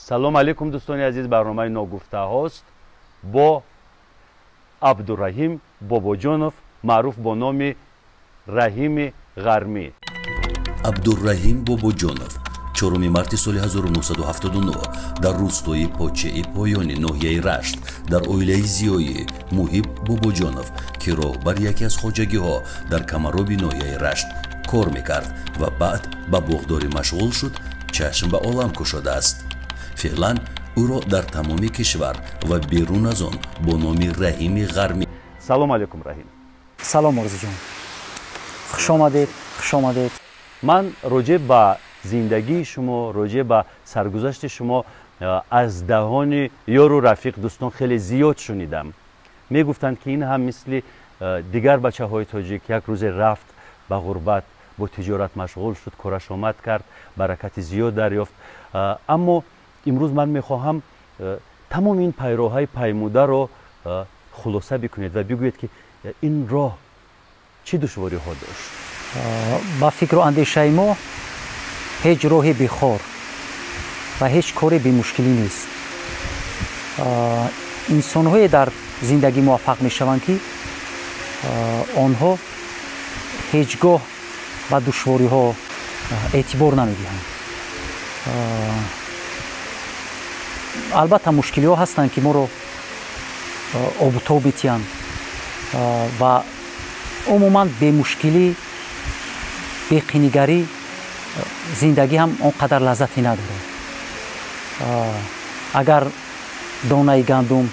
Салом алейкум, дӯстони азиз, барномаи ногуфтаҳост бо Абдураҳим Бобоҷонов, маъруф бо номи Раҳими Ғармӣ. Абдураҳим Бобоҷонов 4 марти соли 1979 дар рустои Почаи поёни ноҳияи Рашт дар оилаи зиёӣ Муҳиб Бобоҷонов, ки роҳбари яке аз хоҷагиҳо дар камароби ноҳияи Рашт кор мекард ва баъд ба боғдорӣ машғул шуд, чашм ба олам кушодааст. Феълан ӯро дар тамоми кишвар ва берун аз он бо номи Раҳими Ғармӣ. Салом алейкум, Раҳим. Салом, Орзуҷон, хуш омадед, хуш омадед. Ман роҷеъ ба зиндагии шумо, роҷеъ ба саргузашти шумо аз даҳони ёру рафиқ, дӯстон хеле зиёд шунидам. Мегуфтанд, ки ин ҳам мисли дигар бачаҳои тоҷик як рӯзе рафт ба ғурбат, бо тиҷорат машғул шуд, кораш омад кард, баракати зиёд дарёфт. Аммо имрӯз ман мехоҳам тамоми ин пайроҳаи паймударо хулоса бикунед ва бигӯед, ки ин роҳ чӣ душвориҳо дошт. Ба фикру андешаи мо ҳеҷ роҳе бехор ва ҳеҷ коре бемушкилӣ нест. Инсонҳое дар зиндагӣ муваффақ мешаванд, ки онҳо ҳеҷ гоҳ ба душвориҳо эътибор намедиҳанд. Албатта, мушкилиҳо ҳастанд, ки моро обутоб метиҳанд ва умуман бемушкилӣ, беқинигарӣ зиндагӣ ҳам он қадар лаззате надорад. Агар донаи гандум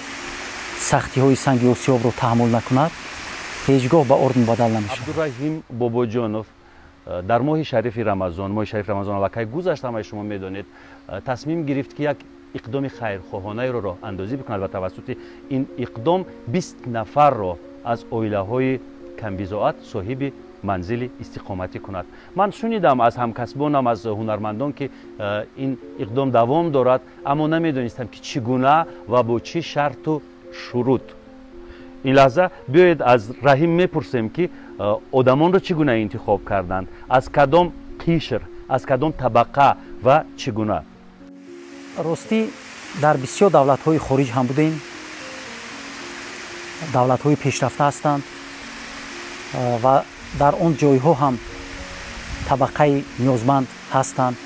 сахтиҳои санги осиёбро таҳаммул накунад, ҳеҷ гоҳ ба орд мубаддал намешавад. Абдураҳим Бобоҷонов дар моҳи шарифи Рамазон, моҳи шарифи Рамазон аллакай гузашт, ҳамаи шумо медонед, тасмим гирифт, ки як иқдоми хайрхоҳонаеро роҳандозӣ бикунад ва тавассути ин иқдом 20 нафарро аз оилаҳои камбизоат соҳиби манзили истиқоматӣ кунад. Ман шунидам аз ҳамкасбонам, аз ҳунармандон, ки ин иқдом давом дорад, аммо намедонистам, ки чӣ гуна ва бо чӣ шарту шурут. Ин лаҳза биёед аз Раҳим мепурсем, ки одамонро чӣ гуна интихоб карданд, аз кадом қишр, аз кадом табақа ва чӣ гуна. Ростӣ, дар бисёр давлатҳои хориҷ ҳам будем, давлатҳои пешрафта ҳастанд ва дар он ҷойҳо ҳам табақаи ниёзманд ҳастанд.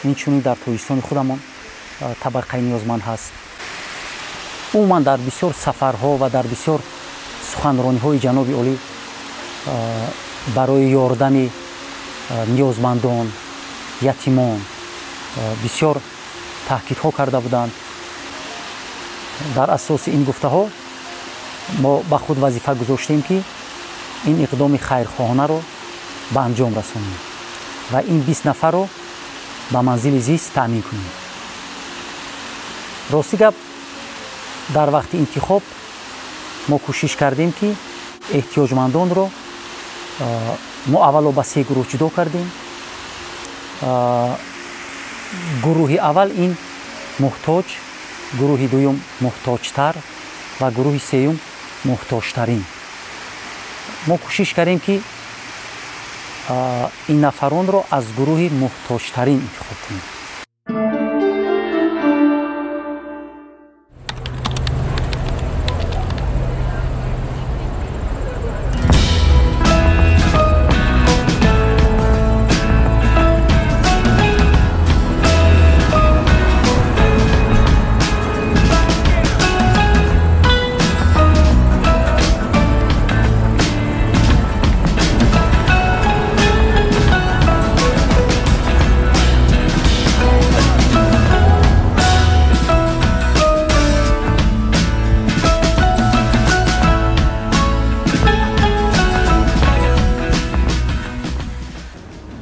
Инчунин дар Тоҷикистони худамон табақаи ниёзманд ҳаст. Умуман дар бисёр сафарҳо ва дар бисёр суханрониҳои ҷаноби олӣ барои ёрдами ниёзмандон, ятимон бисёр таҳкидҳо карда буданд. Дар асоси ин гуфтаҳо мо ба худ вазифа гузоштем, ки ин иқдоми хайрхоҳонаро ба анҷом расонем ва ин 20 нафарро ба манзили зист таъмин кунем. Рости гап, дар вақти интихоб мо кӯшиш кардем, ки эҳтиёҷмандонро мо аввало ба се гурӯҳ ҷудо кардем. Гурӯҳи аввал ин муҳтоҷ, гурӯҳи дуюм муҳтоҷтар ва гурӯҳи сеюм муҳтоҷтарин. Мо кӯшиш кардем, ки ин нафаронро аз гурӯҳи муҳтоҷтарин интихоб кунем.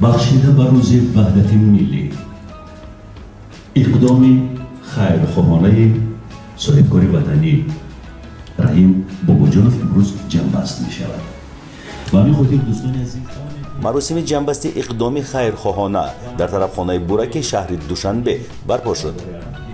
Бахшида ба рӯзи ваҳдати миллӣ иқдоми хайрхоҳонаи соҳибкори ватанӣ Раҳим Бобоҷонов имрӯз ҷамъбаст мешавад. Ба ҳамин хотир, дӯстони азиз, маросими ҷамъбасти иқдоми хайрхоҳона дар тарабхонаи Бураки шаҳри Душанбе барпо шуд.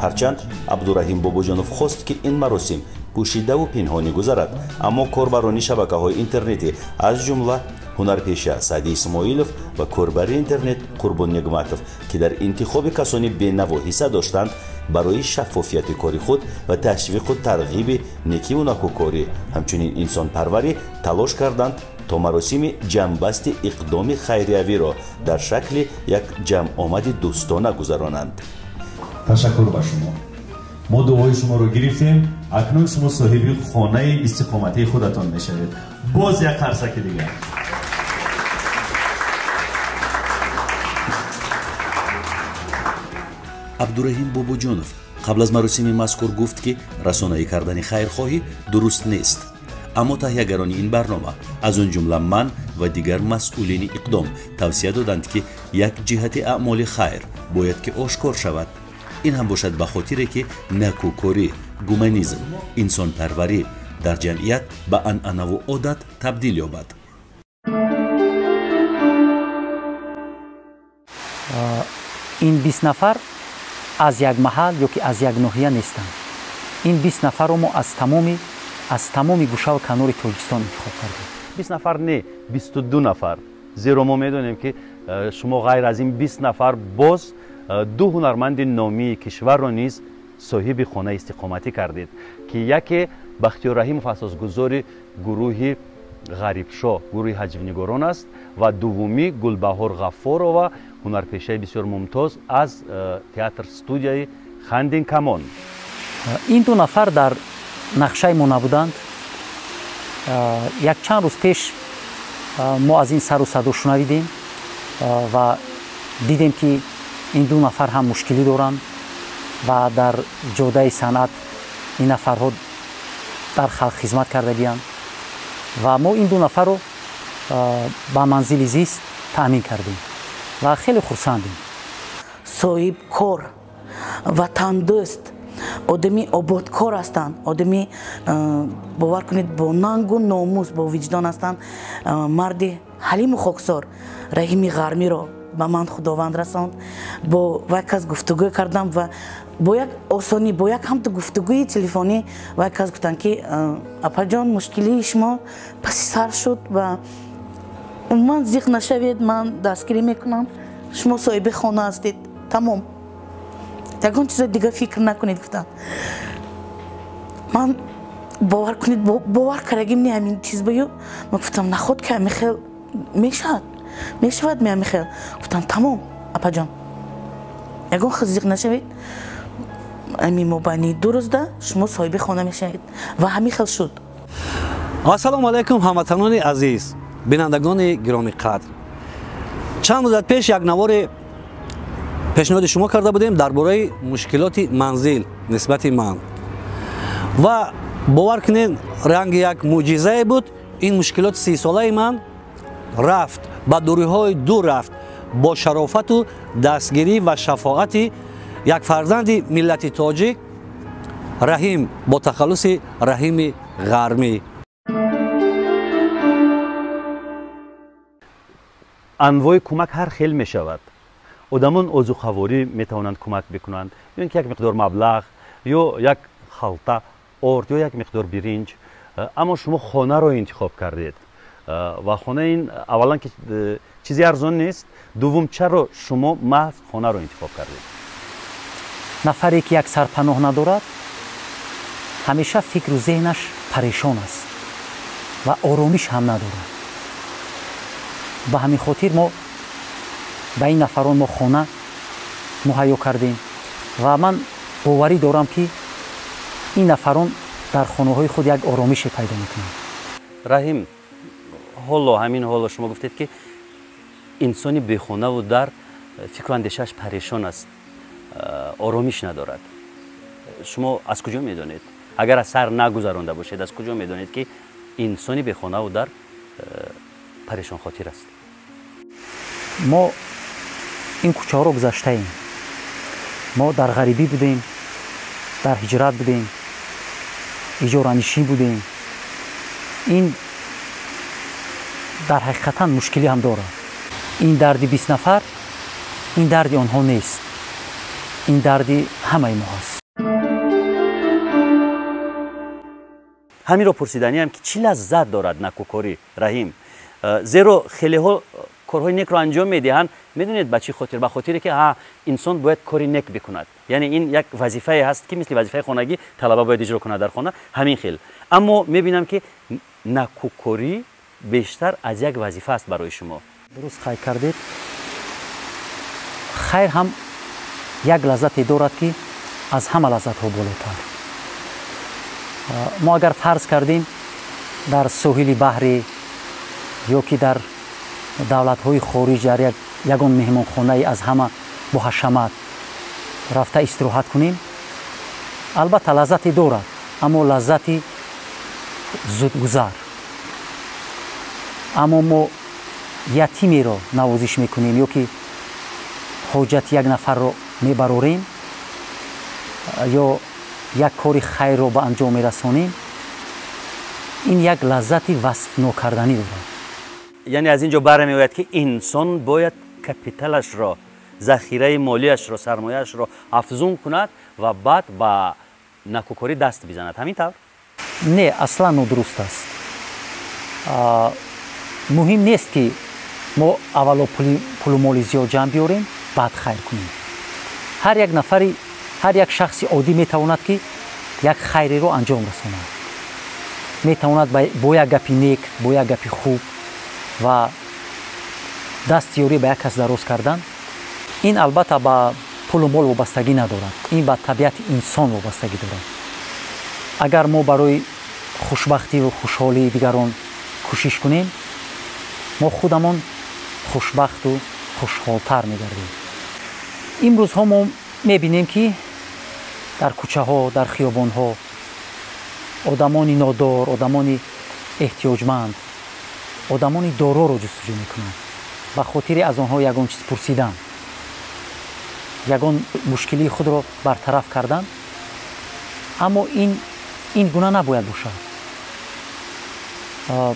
Ҳарчанд Абдураҳим Бобоҷонов хост, ки ин маросим пӯшидаву пинҳонӣ гузарад, аммо корбарони шабакаҳои интернетӣ, аз ҷумла Ҳунарпеша Саъди Исмоилов ва корбари интернет Қурбон Нигматов, ки дар интихоби касони бенаво ҳисса доштанд, барои шаффофияти кори худ ва ташвиқу тарғиби некиву накӯкорӣ, ҳамчунин инсонпарварӣ талош карданд то маросими ҷамъбасти иқдоми хайриявиро дар шакли як ҷамъомади дӯстона гузаронанд. Ташаккур ба шумо. Мо дуои шуморо гирифтем. Акнун шумо соҳиби хонаи истиқоматии худатон мешавед. Боз як қарсаки дигар. Абдураҳим Бобоҷонов қабл аз маросими мазкур гуфт, ки расонаӣ кардани хайрхоҳӣ дуруст нест. Аммо таҳиягарони ин барнома, аз он ҷумла ман ва дигар масъулини иқдом, тавсия доданд, ки як ҷиҳати аъмоли хайр бояд ки ошкор шавад. Ин ҳам бошад ба хотире, ки накӯкорӣ, гуманизм, инсонпарварӣ дар ҷамъият ба анъанаву одат табдил ёбад. Ин 20 нафар аз як маҳал ё ки аз як ноҳия нестанд. Ин 20 нафарро мо аз тамоми гӯшаву канори Тоҷикистон интихоб кардем. 20 нафар не, 22 нафар. Зеро мо медонем, ки шумо ғайр аз ин 20 нафар боз ду ҳунарманди номии кишварро низ соҳиби хонаи истиқоматӣ кардед, ки яке Бахтиёр Раҳимов, асосгузори гурӯҳи Ғарибшоҳ, гурӯҳи ҳаҷвнигорон аст, ва дуввумӣ Гулбаҳор Ғаффорова, ҳунарпешаи бисёр мумтоз аз театр студияи Хандин Камон. Ин ду нафар дар нақшаи мо набуданд. Якчанд рӯз пеш мо аз ин сару садо шунавидем ва дидем, ки ин ду нафар ҳам мушкилӣ доранд ва дар ҷодаи санъат ин нафарҳо дар халқ хизмат кардагиянд ва мо ин ду нафарро ба манзили зист таъмин кардем ва хеле хурсандем. Соҳибкор, ватандӯст, одами ободкор ҳастанд, одами, бовар кунед, бо нангу номус, бо виҷдон ҳастанд. Марди ҳалиму хоксор Раҳими Ғармиро ба ман Худованд расонд. Бо вай кас гуфтугӯ кардам ва бо як осонӣ, бо як ҳамту гуфтугӯи телефонӣ вай кас гуфтанд, ки апаҷон, мушкилии шумо паси сар шуд ва умуман зиқ нашавед, ман дастгирӣ мекунам, шумо соҳиби хона ҳастед, тамом, ягон чизо дига фикр накунед, гуфтанд. Ман, бовар кунед, бовар кардагим не ҳамин чиз баю. Ман гуфтам, наход ки ҳамин хел мешавад, мешавад ме ҳамин хел? Гуфтам, тамом, апаҷон, ягон хел зиқ нашавед, ҳамин мобайни 2 рӯзда шумо соҳиби хона мешавед. Ва ҳамин хел шуд. Ассалому алайкум, ҳамватанони азиз, бинандагони гиромиқадр. Чанд муддат пеш як навори пешниҳоди шумо карда будем дар бораи мушкилоти манзил нисбати ман. Ва бовар кунед, ранги як мӯъҷизае буд. Ин мушкилоти 30-солаи ман рафт, ба дуриҳои дур рафт, бо шарофату дастгирӣ ва шафоати як фарзанди миллати тоҷик Раҳим бо тахаллуси Раҳими Ғармӣ. Анвои кӯмак ҳар хел мешавад. Одамон озуқаворӣ метавонанд кӯмак бикунанд, ё ин ки як миқдор маблағ, ё як халта орд, ё як миқдор биринҷ. Аммо шумо хонаро интихоб кардед ва хона ин аввалан ки чизи арзон нест, дуввум чаро шумо маҳз хонаро интихоб кардед? Нафаре ки як сарпаноҳ надорад, ҳамеша фикру зеҳнаш парешон аст ва оромиш ҳам надорад. Ба ҳамин хотир мо ба ин нафарон мо хона муҳайё кардем ва ман боварӣ дорам, ки ин нафарон дар хонаҳои худ як оромише пайдо мекунанд. Раҳим, ҳоло ҳамин ҳоло шумо гуфтед, ки инсони бехонаву дар фикру андешааш парешон аст, оромиш надорад. Шумо аз куҷо медонед? Агар аз сар нагузаронда бошед, аз куҷо медонед, ки инсони бехонаву дар парешонхотир аст? Мо ин кӯчаҳоро гузаштаем. Мо дар ғарибӣ будем, дар ҳиҷрат будем, иҷоранишин будем. Ин дар ҳақиқатан мушкилӣ ҳам дорад. Ин дарди 20 нафар, ин дарди онҳо нест, ин дарди ҳамаи мо ҳаст. Ҳаминро пурсиданиам, ки чӣ лаззат дорад накӯкорӣ, Раҳим? Зеро хелеҳо корҳои некро анҷом медиҳанд, медонед ба чӣ хотир? Ба хотире ки инсон бояд кори нек бикунад. Яъне ин як вазифае ҳаст ки мисли вазифаи хонагӣ талаба бояд иҷро кунад дар хона, ҳамин хел. Аммо мебинам ки накӯкорӣ бештар аз як вазифа аст барои шумо. Дуруст қайд кардед. Хайр ҳам як лаззате дорад ки аз ҳама лаззатҳо болотар. Мо агар фарз кардем дар соҳили баҳре ё ки дар давлатҳои хориҷ дар ягон меҳмонхонае аз ҳама боҳашамат рафта истироҳат кунем, албатта лаззате дорад, аммо лаззати зудгузар. Аммо мо ятимеро навозиш мекунем ё ки ҳоҷати як нафарро мебарорем ё як кори хайрро ба анҷом мерасонем, ин як лаззати васфнокарданӣ дорад. Яъне аз ин ҷо бармеояд ки инсон бояд капиталашро, захираи молияшро, сармояашро афзун кунад ва баъд ба накӯкорӣ даст бизанад. Ҳамин тавр? Не, аслан нодуруст аст. Муҳим нест ки мо аввало пулу моли зиёд ҷамъ биёрем, баъд хайр кунем. Ҳар як нафари, ҳар як шахси оддӣ метавонад ки як хайреро анҷом расонад. Метавонад бо як гапи нек, бо як гапи хуб ва дасти ёрӣ ба як кас дароз кардан. Ин албатта ба пулу мол вобастагӣ надорад, ин ба табиати инсон вобастагӣ дорад. Агар мо барои хушбахтиву хушҳолии дигарон кӯшиш кунем, мо худамон хушбахту хушҳолтар мегардем. Имрӯзҳо мо мебинем ки дар кӯчаҳо, дар хиёбонҳо одамони нодор, одамони эҳтиёҷманд, одамони дороро ҷустуҷӯ мекунанд ба хотири аз онҳо ягон чиз пурсидан, ягон мушкилии худро бартараф кардан. Аммо ин гуна набояд бошад.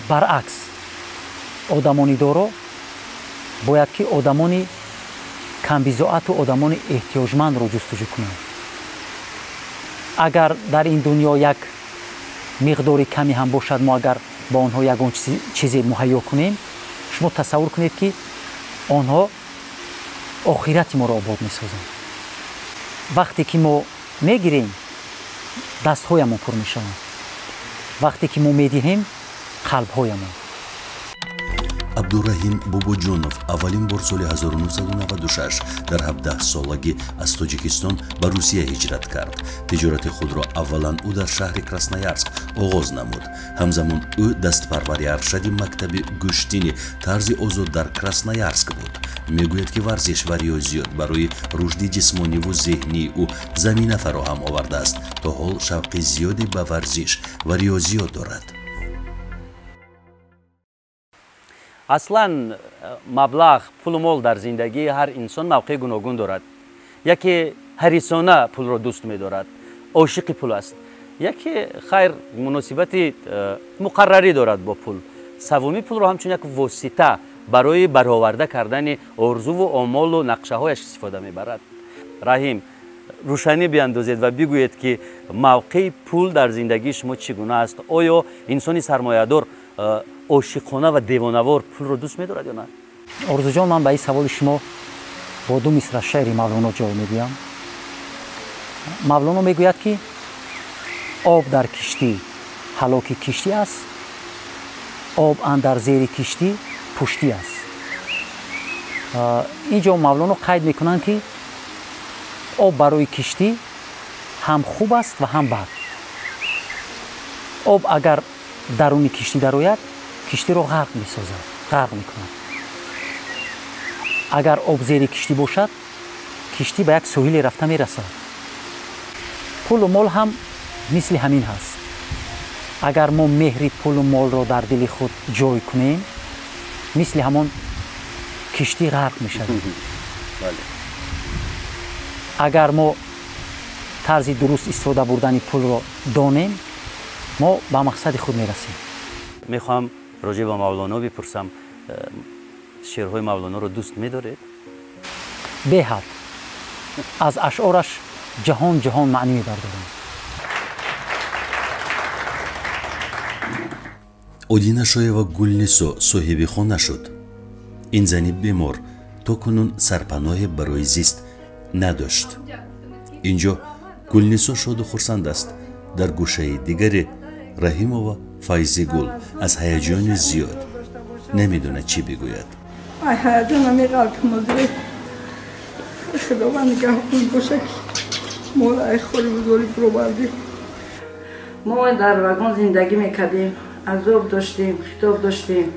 Баръакс, одамони доро бояд ки одамони камбизоату одамони эҳтиёҷмандро ҷустуҷӯ кунанд. Агар дар ин дунё як миқдори каме ҳам бошад, мо агар ба онҳо ягон чизе муҳайё кунем, шумо тасаввур кунед ки онҳо охирати моро обод месозанд. Вақте ки мо мегирем, дастҳоямон пур мешаванд. Вақте ки мо медиҳем, қалбҳоямон. Абдураҳим Бобоҷонов аввалин бор соли 1996 дар 17 солагӣ аз Тоҷикистон ба Русия ҳиҷрат кард. Тиҷорати худро аввалан ӯ дар шаҳри Красноярск оғоз намуд. Ҳамзамон ӯ дастпарвари аршади мактаби гӯштини тарзи озод дар Красноярск буд. Мегӯяд, ки варзиш ва риёзиёт барои рушди ҷисмониву зеҳнии ӯ замина фароҳам овардааст. То ҳол шавқи зиёде ба варзиш ва риёзиёт дорад. Аслан маблағ, пулу мол дар зиндагии ҳар инсон мавқеи гуногун дорад. Яке ҳарисона пулро дӯст медорад, ошиқи пул аст, яке хайр муносибати муқаррарӣ дорад бо пул, саввумӣ пулро ҳамчун як восита барои бароварда кардани орзуву омолу нақшаҳояш истифода мебарад. Раҳим, рӯшанӣ биандозед ва бигӯед, ки мавқеи пул дар зиндагии шумо чӣ гуна аст. Оё инсони сармоядор ошиқона ва девонавор пулро дӯст медорад ё на? Орзуҷон, ман ба ин саволи шумо бо ду мисра шеъри Мавлоно ҷавоб мегӯям. Мавлоно мегӯяд, ки об дар киштӣ ҳалоки киштӣ аст, об андар зери киштӣ пуштӣ аст. Ин ҷо Мавлоно қайд мекунанд, ки об барои киштӣ ҳам хуб аст ва ҳам бад. Об агар даруни киштӣ дарояд, киштиро ғарқ месозад, ғарқ мекунад. Агар об зери киштӣ бошад, киштӣ ба як соҳиле рафта мерасад. Пулу мол ҳам мисли ҳамин ҳаст. Агар мо меҳри пулу молро дар дили худ ҷой кунем, мисли ҳамон киштӣ ғарқ мешавем. Агар мо тарзи дуруст истифода бурдани пулро донем, мо ба мақсади худ мерасем. Мехоҳам роҷеъ ба Мавлоно бипурсам. Шеърҳои Мавлоноро дӯст медоред? Беҳад. Аз ашъораш ҷаҳон ҷаҳон маънӣ мебардорам. Одина Шоева Гулнисо соҳиби хона шуд. Ин зани бемор то кунун сарпаноҳе барои зист надошт. Инҷо Гулнисо шоду хурсанд аст. Дар гӯшаи дигаре Раҳимова Файзигул аз ҳаяҷони зиёд намедонад чӣ бигӯяд. Ай ҳаяҷон меғалтам, худованд нигаҳбон боша, ки моро ай хори бузург бировардӣ. Мо дар вагон зиндагӣ мекардем, азоб доштем, хитоб доштем.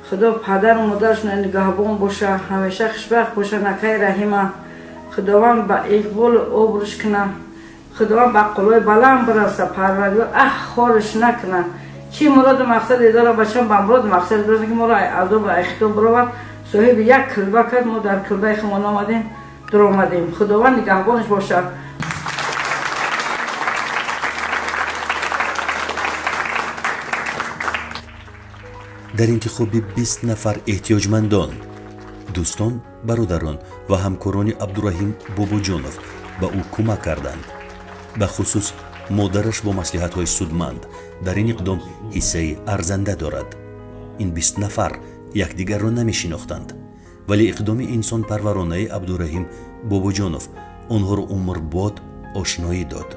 Худо падару модарашон нигаҳбон боша, ҳамеша хушбахт боша. Накаи Раҳима худованд ба иқболу обрӯш куна, худованд ба қулои баланд бираса, парвардигор ах хорш накуна. Чӣ муроду мақсаде дора бачам, ба муроду мақсаде дора, ки моро азоб ай хитоб бировард. Соҳиби як килба кард, мо дар килбаи худмон омадем, дуромадем. Худованд нигаҳбонаш бошад. Дар интихоби 20 нафар эҳтиёҷмандон, дӯстон, бародарон ва ҳамкорони Абдураҳим Бобоҷонов ба ӯ кӯмак карданд. Бахусус модараш бо маслиҳатҳои судманд дар ин иқдом ҳиссаи арзанда дорад. Ин 20 нафар якдигарро намешинохтанд, вале иқдоми инсонпарваронаи Абдураҳим Бобоҷонов онҳоро умрбод ошноӣ дод.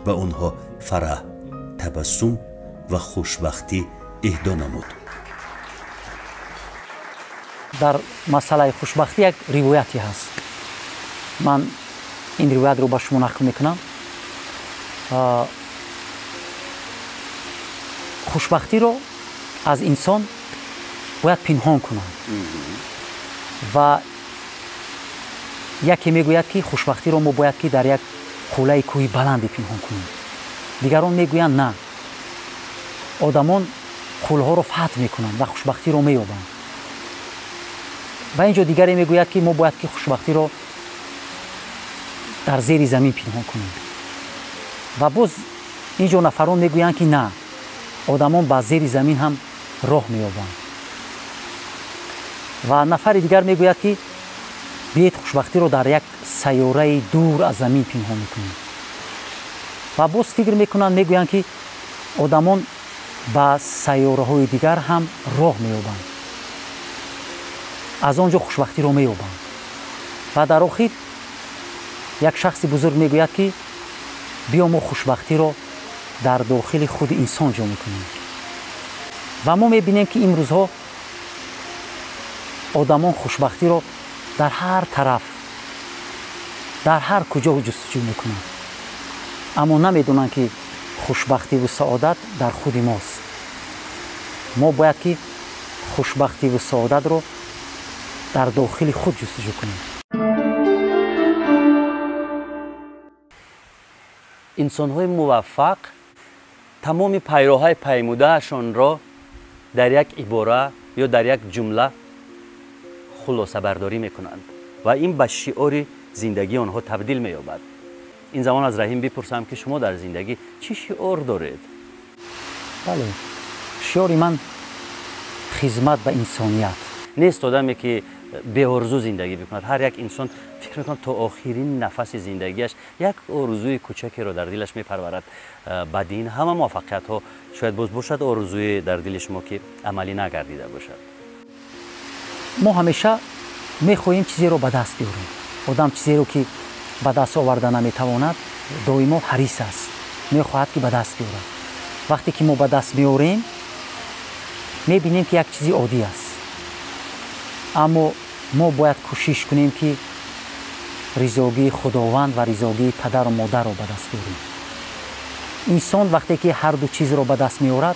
Ба онҳо фараҳ, табассум ва хушбахтӣ эҳдо намуд. Дар масъалаи хушбахтӣ як ривояте ҳаст. Ман ин ривоятро ба шумо нақл мекунам. Хушбахтиро аз инсон бояд пинҳон кунанд ва яке мегӯяд, ки хушбахтиро мо бояд ки дар як қуллаи кӯҳи баланде пинҳон кунем. Дигарон мегӯянд на, одамон қулҳоро фатҳ мекунанд ва хушбахтиро меёбанд. Ва инҷо дигаре мегӯяд, ки мо бояд ки хушбахтиро дар зери замин пинҳон кунем. Ва боз инҷо нафарон мегӯянд, ки на, одамон ба зери замин ҳам роҳ меёбанд. Ва нафари дигар мегӯяд, ки биед хушбахтиро дар як сайёраи дур аз замин пинҳон мекунем. Ва боз фикр мекунанд, мегӯянд, ки одамон ба сайёраҳои дигар ҳам роҳ меёбанд, аз он ҷо хушбахтиро меёбанд. Ва дар охир як шахси бузург мегӯяд, ки биё мо хушбахтиро дар дохили худи инсон ҷо мекунем. Ва мо мебинем, ки имрӯзҳо одамон хушбахтиро дар ҳар тараф, дар ҳар куҷо ҷустуҷӯ мекунанд, аммо намедонанд, ки хушбахтиву саодат дар худи мост. Мо бояд ки хушбахтиву саодатро дар дохили худ ҷустуҷӯ кунем. Инсонҳои муваффақ тамоми пайроҳаи паймудаашонро дар як ибора ё дар як ҷумла хулосабардорӣ мекунанд ва ин ба шиори зиндагии онҳо табдил меёбад. Ин замон аз Раҳим бипурсам, ки шумо дар зиндагӣ чӣ шиор доред? Бале, шиори ман хизмат ба инсоният. Нест одаме, ки беорзу зиндагӣ бикунад. Ҳар як инсон фикр мекунад, то охирин нафаси зиндагиаш як орзуи кӯчакеро дар дилаш мепарварад. Баъди ин ҳама муваффақиятҳо шояд боз бошад орзуе дар дили шумо, ки амалӣ нагардида бошад. Мо ҳамеша мехоҳем чизеро ба даст биёрем. Одам чизеро ки ба даст оварда наметавонад, доимо ҳарис аст, мехоҳад ки ба даст биёрад. Вақте ки мо ба даст меорем, мебинем, ки як чизи оддӣ аст. Аммо мо бояд кӯшиш кунем, ки ризогии Худованд ва ризогии падару модарро ба даст биёрем. Инсон вақте ки ҳар ду чизро ба даст меорад,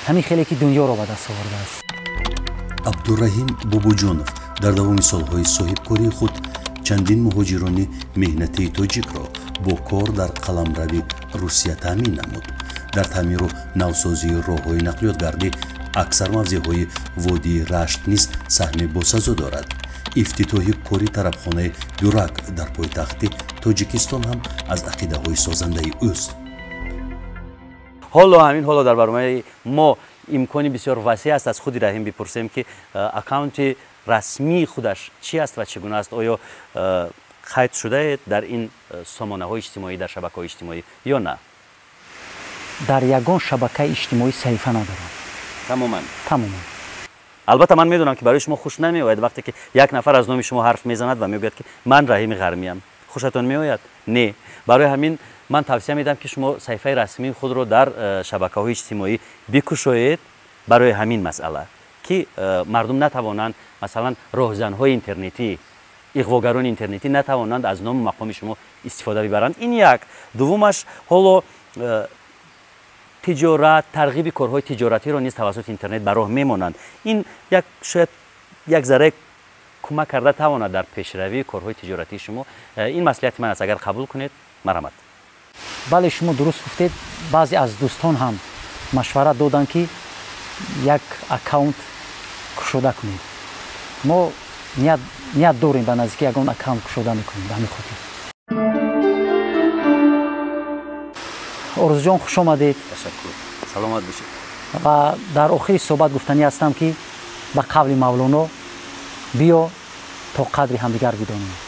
ҳамин хеле ки дунёро ба даст овардааст. Абдураҳим Бобоҷонов дар давоми солҳои соҳибкории худ чандин муҳоҷирони меҳнатии тоҷикро бо кор дар қаламрави Русия таъмин намуд. Дар таъмиру навсозии роҳҳои нақлиётгардӣ аксар мавзеъҳои водии Рашт низ саҳми босазо дорад. Ифтитоҳи кори тарабхонаи Бюрак дар пойтахти Тоҷикистон ҳам аз ақидаҳои созандаи ӯст. Ҳоло ҳамин ҳоло дар барномаи мо имкони бисёр васеъ аст аз худи Раҳим бипурсем, ки аккаунти расмии худаш чӣ аст ва чӣ гуна аст. Оё қайд шудаед дар ин сомонаҳои иҷтимоӣ, дар шабакаҳои иҷтимоӣ ё на? Дар ягон шабакаи иҷтимоӣ саҳифа надорам. Тамоман? Тамоман. Албатта, ман медонам, ки барои шумо хуш намеояд, вақте ки як нафар аз номи шумо ҳарф мезанад ва мегӯяд, ки ман Раҳими Ғармиям. Хушатон меояд? Не. Барои ҳамин ман тавсия медиҳам, ки шумо саҳифаи расмии худро дар шабакаҳои иҷтимоӣ бикушоед, барои ҳамин масъала, ки мардум натавонанд, масалан, роҳзанҳои интернетӣ, иғвогарони интернетӣ натавонанд аз ному мақоми шумо истифода бибаранд. Ин як. Дуввумаш, ҳоло тиҷорат, тарғиби корҳои тиҷоратиро низ тавассути интернет ба роҳ мемонанд. Ин як шояд як зарра кӯмак карда тавонад дар пешравии корҳои тиҷоратии шумо. Ин маслиҳати ман аст, агар қабул кунед, марҳамат. Бале, шумо дуруст гуфтед. Баъзе аз дӯстон ҳам машварат доданд, ки як аккаунт кушода кунед. Мо ният дорем, ба наздикӣ ягон аккаунт кушода мекунем. Ба ҳамин хотир, Орзуҷон, хуш омадед. Ташаккур, саломат бошед. Ва дар охири суҳбат гуфтанӣ ҳастам, ки ба қавли Мавлоно, биё то қадри ҳамдигар бидонем.